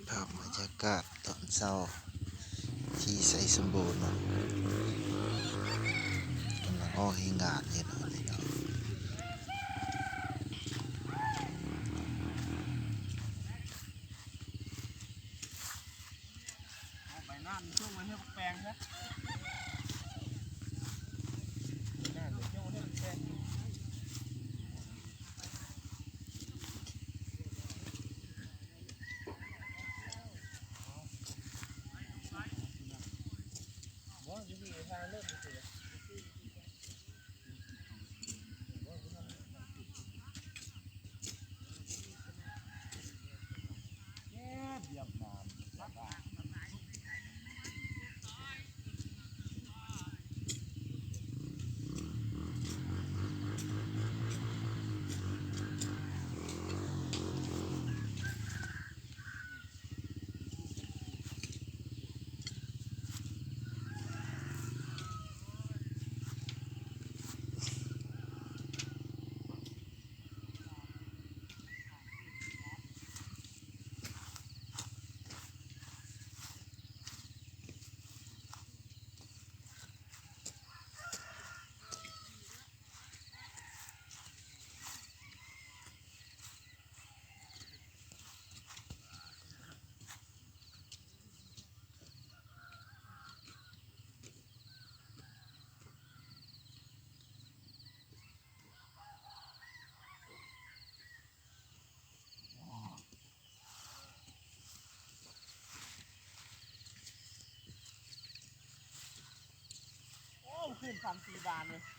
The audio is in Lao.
ພາບບັນຍາກາດຕອນເຊົ້າທີ່ໄຊສົມບູນເນາະ ກຳລັງອອກແຮງງານເຮັດເນາະ ເອົາໃບໜ້າມາໂຈະໄວ້ໃຫ້ບັກແປງຊະ ໃບໜ້າມາໂຈະໄວ້ໃຫ້ບັກແປງ. ໂອ້ ຂຶ້ນສາມສີ່ບານເວີຍ.